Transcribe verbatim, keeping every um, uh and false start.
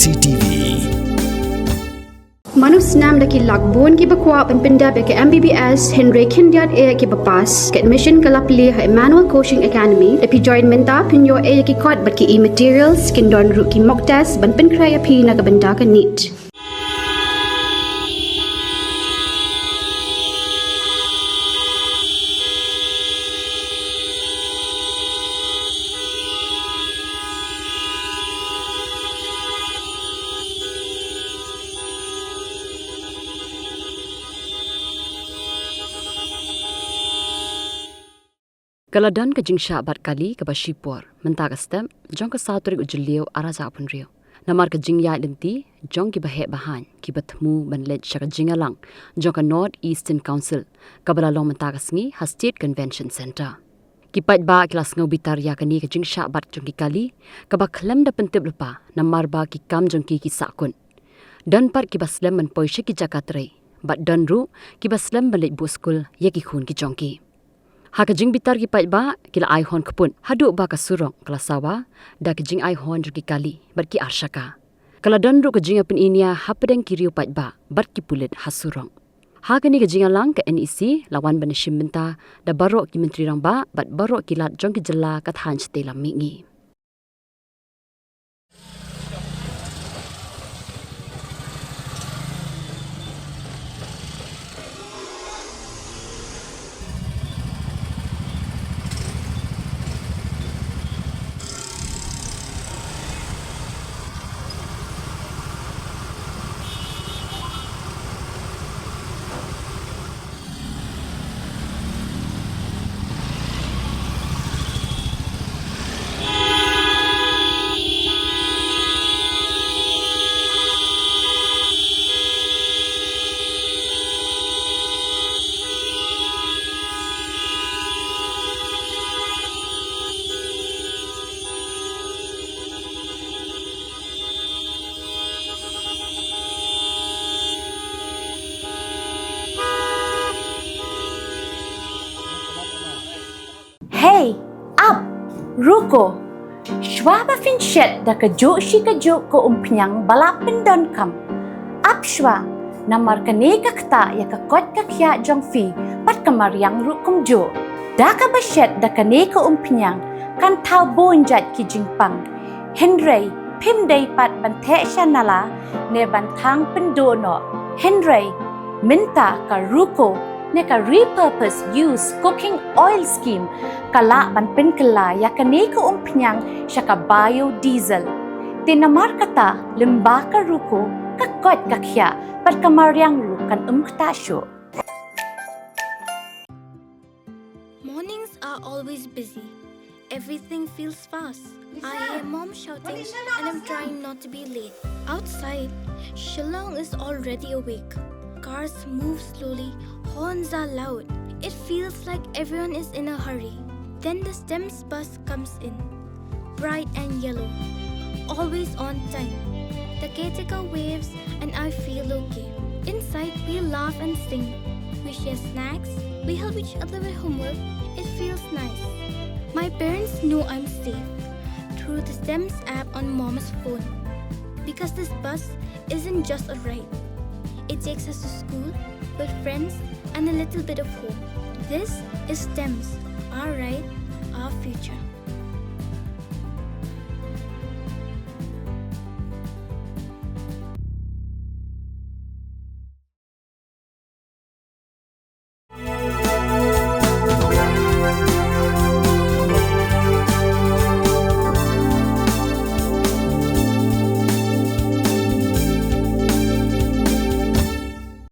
C T V. Mano snam da ki lak bun kiba kwah ban pyndep ïa ka M B B S, hynrei khyndiat eh kiba pass. Ka admission ka la plie ha Emmanuel Coaching Academy. Da phi join mynta phin ïoh eh ïa ki kot bad ki e-materials, kin don ruh ki mock test ban pynkhreh ïa phi na ka bynta ka NEET. Ka la don ka jingshah bat kali kaba shipor mynta ka step jong ka saw tarik u Jylliew ar hajar arphew hynriew. Namar ka jingïaid lynti jong kiba heh bahaiñ kiba thmu ban leit sha ka jingïalang jong ka North Eastern Council kaba la long mynta ka sngi ha State Convention Centre. Ki paidbah ki la sngew bitar ïa kane ka jingshah bat jong ki kali kaba khlem da pyntip lypa namar ba ki kam jong ki ki sahkut. Don pat kiba slem ban poi sha ki jaka trei bad don ruh kiba slem ban leit buh skul ïa ki khun ki jong ki. Ha ka jingbitar ki paidbah ki la ai horn kput haduh ba ka surok ka la sawa da ka jingai horn jong ki kali bad ki arshaka. Ka la don ruh ka jingïapyniaid hapdeng ki riew paidbah bad ki pulit ha surok. Ha kane ka jingïalang ka N E C la wan ban ïashim bynta da baroh ki myntri rangbah bad baroh ki lad jong ki jylla ka thaiñ shatei lam mihngi. Hey, ap, ruko. Shuwa ba phin shet da kajuh shi kajuh ka umphniang ba la pyndonkam, ap shuwa, namar kane ka ktah ïa ka koit ka khiah jong phi bad ka mariang ruh kumjuh. Da kaba shet da kane ka umphniang kan thaw bun jait ki jingpang. Hynrei phim dei pat ban theh sha nala ne ban thang pynduh noh. Hynrei mynta ka ruko ne ka repurpose use cooking oil scheme ka lah ban pynkylla ïa kane ka umphniang sha ka biodiesel. Te namar kata lyngba ka ruko ka koit ka khiah bad ka mariang ruh kan ym ktah shuh. Mornings are always busy. Everything feels fast. I hear mom shouting and I'm trying not to be late. Outside, Shillong is already awake. Cars move slowly, horns are loud. It feels like everyone is in a hurry. Then the STEMS bus comes in. Bright and yellow. Always on time. The caretaker waves and I feel okay. Inside, we laugh and sing. We share snacks. We help each other with homework. It feels nice. My parents know I'm safe through the STEMS app on mom's phone. Because this bus isn't just a ride. It takes us to school, with friends, and a little bit of home. This is STEMS, our ride, our future.